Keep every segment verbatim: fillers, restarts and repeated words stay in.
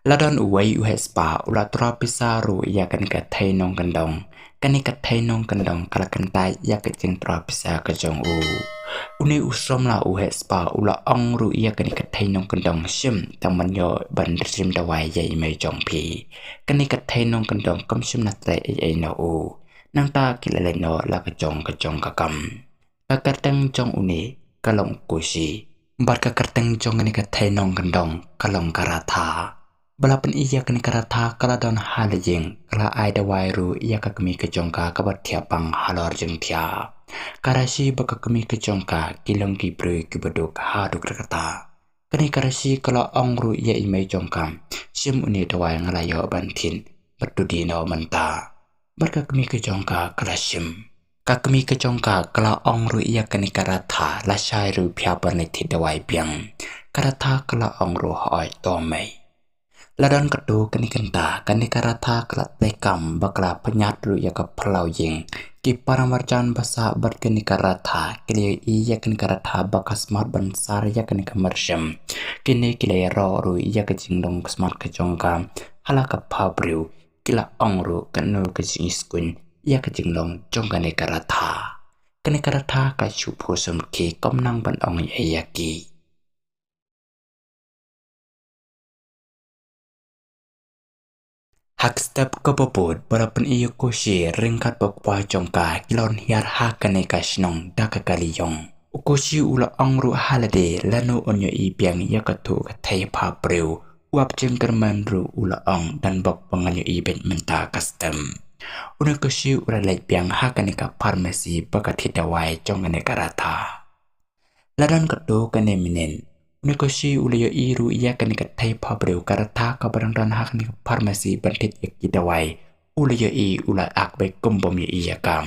La don uwei u heh spah u la tyrwa pisa ruh ïa kane ka thei nongkyndong. Kane ka thei nongkyndong ka la kyntait ïa ka jingtyrwa pisa ka jong u. Une u samla u heh spah u la ong ruh ïa kane ka thei nongkyndong, shim tang ban ïoh ban shim dawai ïa i mei jong phi. Kane ka thei nongkyndong kam shym na treh ei ei na u. Nangta ki la leit noh la ka jong ka jong ka kam. Ka kyrteng jong une ka long u Koshi. Bad ka kyrteng jong kane ka thei nongkyndong ka long ka Ratha. Ba la pyni ïa kane ka Ratha ka la don ha la ïing, ka la ai dawai ruh ïa ka kmie ka jong ka kaba thiah pang halor jingthiah. Ka Rashi bad ka kmie ka jong ka ki long ki briew kiba duk haduh katta. Kane ka Rashi ka la ong ruh ïa i mei jong ka, shim une u dawai, nga la ïoh ban thied, bad to die noh mynta. Bad ka kmie ka jong ka ka la shim. Ka kmie ka jong ka ka la ong ruh ïa kane ka Ratha, lashai ruh phi hap ban leit thied dawai biang. Ka Ratha ka la ong ruh, hooid to mei. La don katto katne kynta, kane ka Ratha ka la trei kam bad ka la pynïaid ruh ïa ka phyllaw ïing. Ki paramarjan ba sah bad kane ka Ratha ki la ïohi ïa kane ka Ratha ba ka smat ban sar ïa kane ka myrsham. Kine ki la ïaroh ruh ïa ka jinglong ka smat ka jong ka ha la ka pha briew. Ki la ong ruh katno ka jingïaskuiñ ïa ka jinglong jong kane ka Ratha. Kane ka Ratha ka shu phuh sumki, kam nang ban ong ei ei ïa ki. Ha ka step kaba bud, ba la pyni ïa u Koshi ryngkat bad u kpa jong ka, ki la wan hiar ha kane ka shnong da ka kali ïong. U Koshi u la ong ruh ha lade, lano un ïohi biang ïa katto ka thei pha briew. U ap jingkyrmen ruh u la ong, dang bok ba ngan ïohi beit mynta ka step. Une u Koshi u la leit biang ha kane ka pharmacy ba ka thied dawai jong kane ka Ratha. La don katto katne minit, une u Koshi u la ïohi ruh ïa kane ka thei pha briew, ka Ratha kaba dang don ha kane ka pharmacy ban thied ïa ki dawai. U la ïohi, u la act beit kum bym ïohi ïa ka.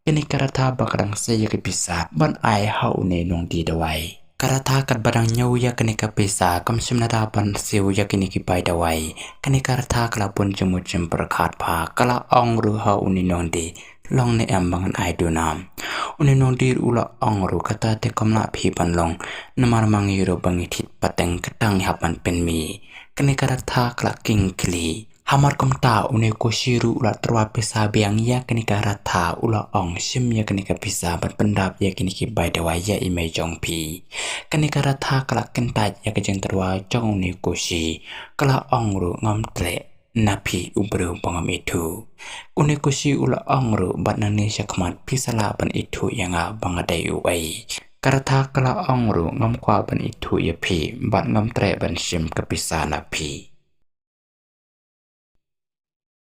Kane ka Ratha ba ka dang sei ïa ka pisa ban ai ha une u nongdie dawai. Ka Ratha katba dang ñiew ïa kane ka pisa, kam shym la da ban siew ïa kine ki bai dawai. Kane ka Ratha ka la bun jingmut jingpyrkhat bha, ka la ong ruh ha une u nongdie, long ne em ba ngan ai duna. Une u nongdie u la ong ruh, kata te kam lah phi ban long, namar ma ngi ruh ba ngi thied pateng, kata ngi hap ban pynmih. Kane ka Ratha ka la kheiñ khlieh. Hamar kumta une u Koshi ruh u la tyrwa pisa biang ïa kane ka Ratha, u la ong, shim ïa kane ka pisa ban pyndap ïa kine ki bai dawai ïa i mei jong phi. Kane ka Ratha ka la kyntait ïa ka jingtyrwa jong une u Koshi. Ka la ong ruh, ngam treh na phi u briew ba ngam ithuh. Une u Koshi u la ong ruh, bad nangne shakhmat phi sa lah ban ithuh ïa nga ba nga dei uei. Ka Ratha ka la ong ruh, ngam kwah ban ithuh ïa phi, bad ngam treh ban shim ka pisa na phi.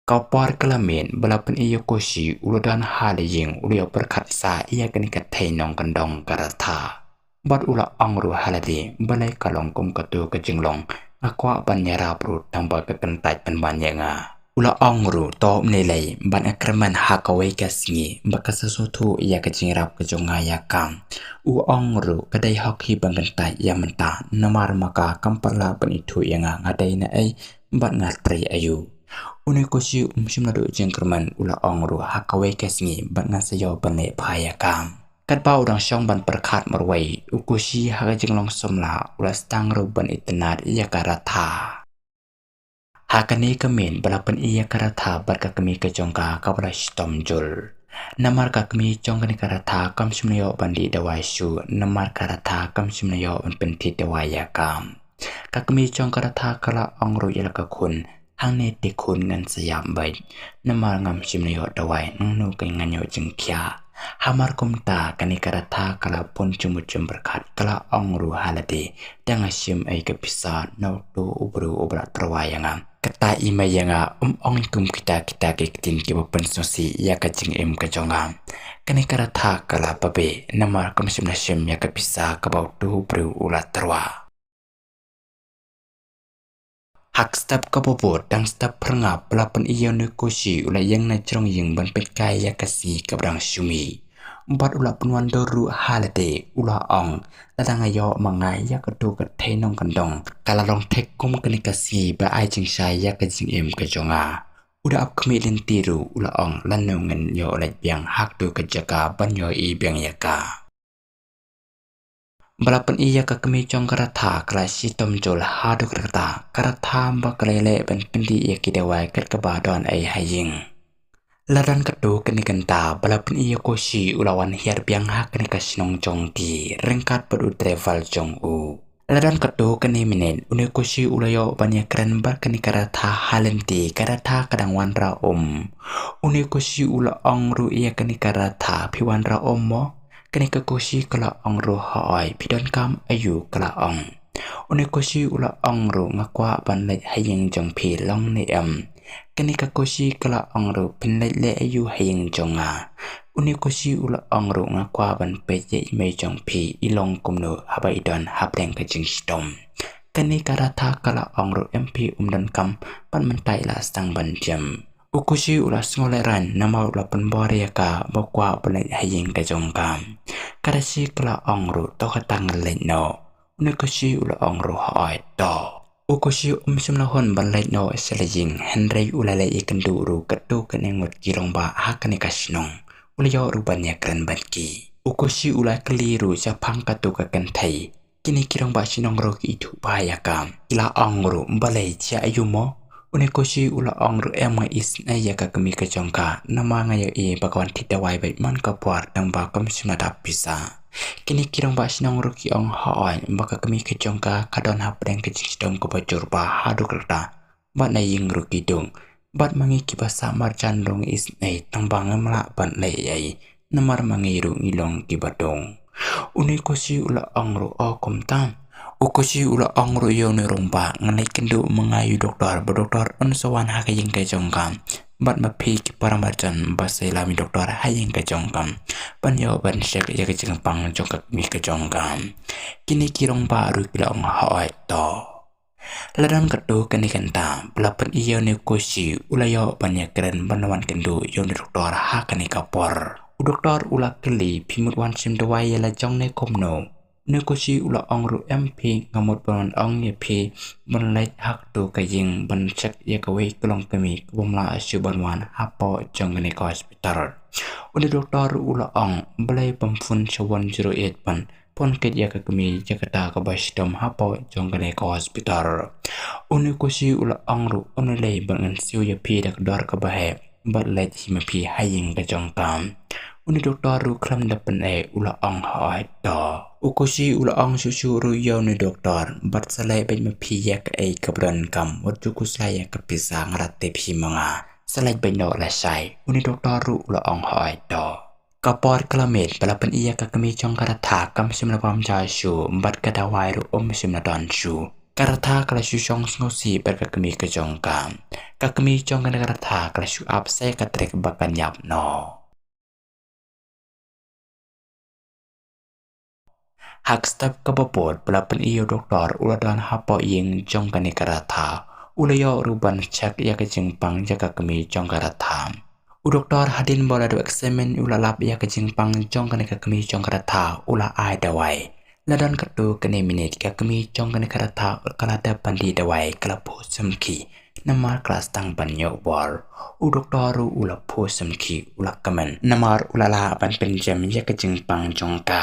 Ka por ka la miet, ba la pyni ïa u Koshi u la don ha la ïing, u la ïoh pyrkhat sah ïa kane ka thei nongkyndong ka Ratha. Bad u la ong ruh ha lade, balei ka long kum katto ka jinglong, nga kwah ban ïarap ruh tang ba ka kyntait pynban ïa nga. U la ong ruh, to ym lei lei, bad nga kyrmen ha kawei ka sngi ba ka sa sngewthuh ïa ka jingïarap ka jong nga ïa ka. U ong ruh, ka dei hok hi ban kyntait ïa mynta, namar ma ka kam pat lah ban ithuh ïa nga, nga dei naei bad nga trei aïu. Une u Koshi um shym la duh jingkyrmen, u la ong ruh, ha kawei ka sngi bad ngan sa ïoh ban leh bha ïa ka. Katba u dang shong ban pyrkhat marwei, u Koshi ha ka jinglong samla u la sdang ruh ban itynnad ïa ka Ratha. Ha kane ka miet ba la pyni ïa ka Ratha bad ka kmie ka jong ka kaba la shitom jur. Namar ka kmie jong kane ka Ratha kam shym la ïoh ban dih dawai shuh, namar ka Ratha kam shym la ïoh ban pynthied dawai ïa ka. Ka kmie jong ka Ratha ka la ong ruh ïa la ka khun, hangne te khun ngan sa ïap beit, namar ngam shym la ïoh dawai, nangno kein ngan ïoh jingkhiah. Hamar kumta kane ka Ratha ka la bun jingmut jingpyrkhat, ka la ong ruh ha lade, tang nga shim ei ka pisa na uto u briew uba la tyrwa ïa nga. Kata i mei ïa nga, um ong kum kita kita ki ktien kiba pynsngewsih ïa ka jingim ka jong nga. Kane ka Ratha ka la babe, namar kam shym la shim ïa ka pisa kaba uto u briew u la tyrwa. Ha ka step kaba bud, dang step phyrngap, ba la pyni ïa une u Koshi u la ïeng na jrong ïing ban peit kai ïa ka sngi kaba dang shu mih. Bad u la pynwandur ruh ha lade, u la ong, lada nga ïoh ma nga ïa kato ka thei nongkyndong, ka la long thik kum kane ka sngi ba ai jingshai ïa ka jingim ka jong nga. U da ap khmih lynti ruh, u la ong, lano ngan ïoh leit biang ha kato ka jaka ban ïohi biang ïa ka. Ba la pyni ïa ka kmie jong ka Ratha ka la shitom jur haduh katta katta, ka Ratha ba ka la leh ban pyndih ïa ki dawai kat kaba don ei ha ïing. La don katto katne kynta ba la pyni ïa u Koshi u la wan hiar biang ha kane ka shnong jong ki ryngkat bad u driver jong u. La don katto katne minit une u Koshi u la ïoh ban ïakren bad kane ka Ratha ha lynti, ka Ratha ka dang wanrah um. Une u Koshi u la ong ruh ïa kane ka Ratha, phi wanrah um mo? Kane ka Koshi ka la ong ruh, hooid, phi donkam aïu? Ka la ong. Une u Koshi u la ong ruh, nga kwah ban leit ha ïing jong phi, long ne em? Kane ka Koshi ka la ong ruh, phin leit leh aïu ha ïing jong nga? Une u Koshi u la ong ruh, nga kwah ban peit ïa i mei jong phi, i long kumno haba i don hapdeng ka jingshitom. Kane ka Ratha ka la ong ruh, em, phi um donkam, pat mynta i la sdang ban jem. U Koshi u la sngewlehraiñ namar u la pynbor ïa ka ba kwah ban leit ha ïing ka jong ka. Ka Ratha ka la ong ruh, to kata ngan leit noh. Une u Koshi u la ong ruh, hooid to. U Koshi um shym la hun ban leit noh sha la ïing, hynrei u la leit ïakynduh ruh katto katne ngut ki rangbah ha kane ka shnong. U la ïoh ruh ban ïakren bad ki. U Koshi u la kylli ruh shaphang katto ka kynthei. Kine ki rangbah shnong ruh ki ithuh bha ïa ka. Ki la ong ruh, balei, jia aïu mo? Une u Koshi u la ong ruh, em, nga isynei ïa ka kmie ka jong ka, namar nga ïohi ba ka wan thied dawai bad man ka por tang ba kam shym la dap pisa. Kine ki rangbah shnong ruh ki ong, hooid, ba ka kmie ka jong ka ka don hapdeng ka jingshitom kaba jur bha haduh katta. Bad na ïing ruh ki dung. Bad ma ngi kiba sah marjan ruh ngi isynei, tang ba ngim lah ban leh ei ei. Namar ma ngi ruh ngi long kiba dung. Une u Koshi u la ong ruh, o kumta. U Koshi u la ong ruh ïa une u rangbah, ngan leit kynduh ma nga ïa u doktor, ba u doktor un sa wan ha ka ïing ka jong ka. Bad ma phi ki para marjan ba sa ïalam ïa u doktor ha ïing ka jong ka, ban ïoh ban check ïa ka jingpang jong ka kmie ka jong ka. Kine ki rangbah ruh ki la ong, hooid to. La don katto katne kynta ba la pyni ïa une u Koshi u la ïoh ban ïakren ban wan kynduh ïa une u doktor ha kane ka por. U doktor u la kylli, phi mut wan shim dawai ïa la jong ne kumno? Une u Koshi u la ong ruh, em phi, nga mut ban wan ong ïa phi ban leit ha katto ka ïing ban check ïa kawei ka long kmie kaba ym lah shuh ban wan hapoh jong kane ka hospital. Une u doktor u la ong, balei bym phone sha one zero eight ban phone kit ïa ka kmie ïa kata kaba shitom hapoh jong kane ka hospital. Une u Koshi u la ong ruh, un lei ba ngan siew ïa phi da ka dor kaba heh bad leit hi ma phi ha ïing ka jong ka. Une u doktor ruh khlem da pyneh u la ong, hooid to. U Koshi u la ong shuh shuh ruh ïa une u doktor, bad sa leit beit ma phi ïa kaei kaba donkam, wat ju khuslai ïa ka pisa, nga la tip hi ma nga. Sa leit beit noh lashai. Une u doktor ruh u la ong, hooid to. Ka por ka la miet ba la pyni ïa ka kmie jong ka Ratha kam shym la bam ja shuh bad ka dawai ruh um shym la don shuh. Ka Ratha ka la shu shong sngewsih bad ka kmie ka jong ka. Ka kmie jong kane ka Ratha ka la shu ap sa ïa ka trek ba kan ïap noh. Ha ka step kaba bud ba la pyni ïa u doktor u la don hapoh ïing jong kane ka Ratha. U la ïoh ruh ban check ïa ka jingpang jong ka kmie jong ka Ratha. U doktor hadien ba u la dep examine u la lap ïa ka jingpang jong kane ka kmie jong ka Ratha u la ai dawai. La don katto katne minit ka kmie jong kane ka Ratha ka la dep ban die dawai, ka la phuh samrkhie. Namar ka la sdang ban ïoh bor. U doktor ruh u la phuh samrkhie u la kmen namar u la lah ban pynjem ïa ka jingpang jong ka.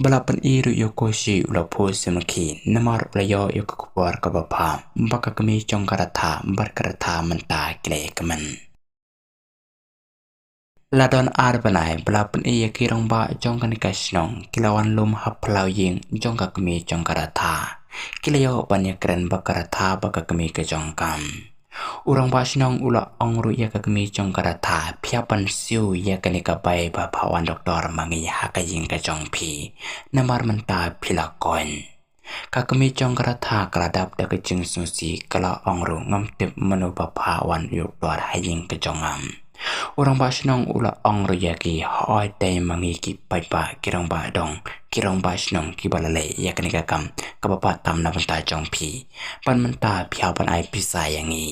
Ba la pyni ruh ïa u Koshi u la phuh samrkhie namar u la ïoh ïa ka khubor kaba bha ba ka kmie jong ka Ratha bad ka Ratha mynta ki la ïakmen. La don ar bnai ba la pyni ïa ki rangbah jong kane ka shnong ki la wan lum ha phyllaw ïing jong ka kmie jong ka Ratha. Ki la ïoh ban ïakren bad ka Ratha bad ka kmie ka jong ka. U rangbah shnong u la ong ruh ïa ka kmie jong ka Ratha, phi hap ban siew ïa kane ka bai ba phah wan doktor ma ngi ha ka ïing ka jong phi. Namar mynta phi la koit. Ka kmie jong ka Ratha ka la dap da ka jingsngewsih, ka la ong ruh, ngam tip mano ba phah wan ïa u doktor ha ïing ka jong nga. U rangbah shnong u la ong ruh ïa ki, hooid, dei ma ngi ki paidbah, ki rangbah dong, ki rangbah shnong kiba la leh ïa kane ka kam kaba bha tam na bynta jong phi. Bad mynta phi hap ban ai pisa ïa ngi.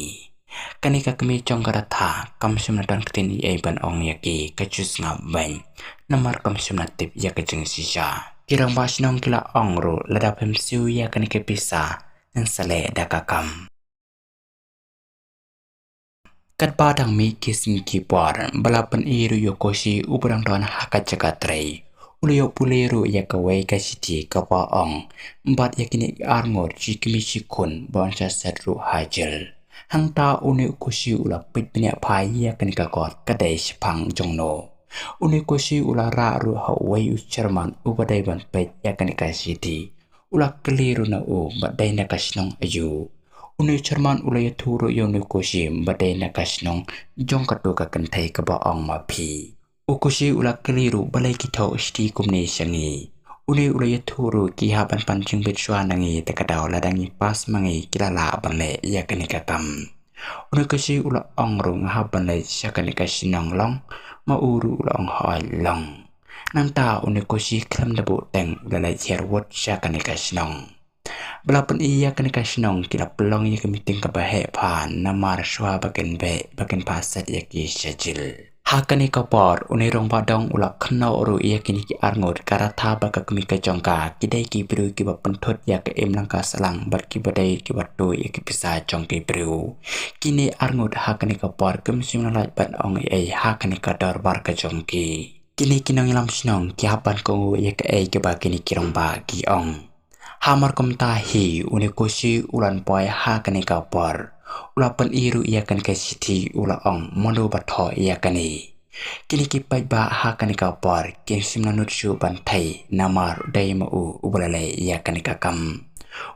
Kane ka kmie jong ka Ratha kam shym la don ktien ei ei ban ong ïa ki, ka ju sngap beiñ. Namar kam shym la tip ïa ka jingshisha. Ki rangbah shnong ki la ong ruh, lada phim siew ïa kane ka pisa, ngin sa leh da ka kam. Katba dang mih ki sngi ki por, ba la pyni ruh ïa u Koshi uba dang don ha ka jaka trei. U la ïoh pule ruh ïa kawei ka shithi kaba ong, bad ïa kine ki arngut shi kmie shi khun ba yn shah set ruh ha jel. Hangta une u Koshi u la peit bniah phai ïa kane ka kot ka dei shaphang jong no. Une u Koshi u la rah ruh ha uwei u chairman uba dei ban peit ïa kane ka shithi. U la kylli ruh na u ba dei na ka shnong aïu. Une u chairman u la ïathuh ruh ïa une u Koshi ba dei na ka shnong jong kato ka kynthei kaba ong ma phi. U Koshi u la kylli ruh balei ki thoh shithi kumne sha ngi. Une u la ïathuh ruh ki hap ban pan jingbit shuwa na ngi, te ka daw lada ngi pass ma ngi ki la lah ban leh ïa kane ka kam. Une u Koshi u la ong ruh nga hap ban leit sha kane ka shnong long, ma u ruh u la ong hooid long. Nangta une u Koshi khlem da buh teng u la leit hiar wut sha kane ka shnong. Ba la pyni ïa kane ka shnong ki la pynlong ïa ka meeting kaba heh bha namar shuwa ba kin beh ba kin phah set ïa ki sha jel. Ha kane ka por une u rangbah dong u la kynnoh ruh ïa kine ki arngut ka Ratha bad ka kmie ka jong ka ki dei ki briew kiba pynthut ïa ka imlang ka sahlang bad kiba dei kiba tuh ïa ki pisa jong ki briew. Kine arngut ha kane ka por kim shym la lait ban ong ei ei ha kane ka dorbar ka jong ki. Kine ki nongïalam shnong ki hap ban kohnguh ïa kaei kaba kine ki rangbah ki ong. Hamar kumta hi une u Koshi u la wan poi ha kane ka por. U la pyni ruh ïa kane ka shithi u la ong mano ba thoh ïa kane. Kine ki paidbah ha kane ka por kin shym la nud shuh ban thei namar u dei ma u uba la leh ïa kane ka kam.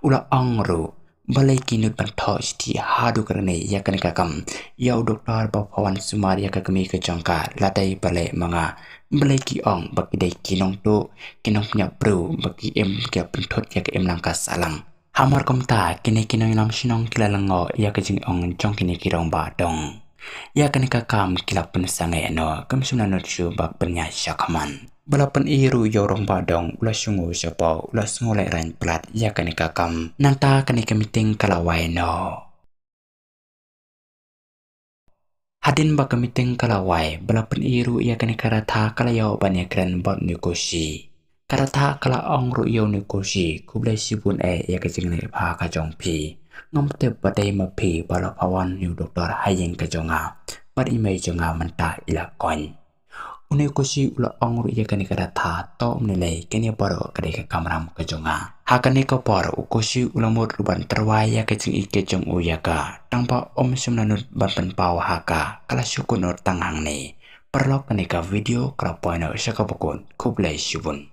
U la ong ruh balei ki nud ban thoh shithi haduh katne ïa kane ka kam. Ïa u doktor ba pha wan sumar ïa ka kmie ka jong ka la dei ba leh ma nga. Balei ki ong ba ki dei ki nongtuh, ki nongpynïap briew ba ki im ki la pynthut ïa ka imlang ka sahlang. Hamar kumta kine ki nongïalam shnong ki la lyngngoh ïa ka jingong jong kine ki rangbah dong. Ïa kane ka kam ki la pynsangeh noh, kim shym la nud shuh ba pynïaid shakhmat. Ba la pyni ruh ïa u rangbah dong u la sngew shapoh, u la sngew laitreiñ palat ïa kane ka kam. Nangta kane ka meeting ka la wai noh. Hadien ba ka meeting ka la wai, ba la pyni ruh ïa kane ka Ratha ka la ïoh ban ïakren bad une u Koshi. Ka Ratha ka la ong ruh ïa une u Koshi, khublei shibun eh ïa ka jingleh bha ka jong phi. Ngam tip ba dei ma phi ba la pha wan une u doktor ha ïing ka jong nga. Bad i mei jong nga mynta i la koit. Une u Koshi u la ong ruh ïa kane ka Ratha, to ym lei lei, kane baroh ka dei ka kamram ka jong nga. Ha kane ka por u Koshi u la mut ruh ban tyrwa ïa ka jingïeit ka jong u ïa ka. Tang ba um shym la nud ban pynpaw ha ka, ka la shu kut noh tang hangne. Paralok, kane ka video ka la poi noh sha kaba kut, khublei shibun.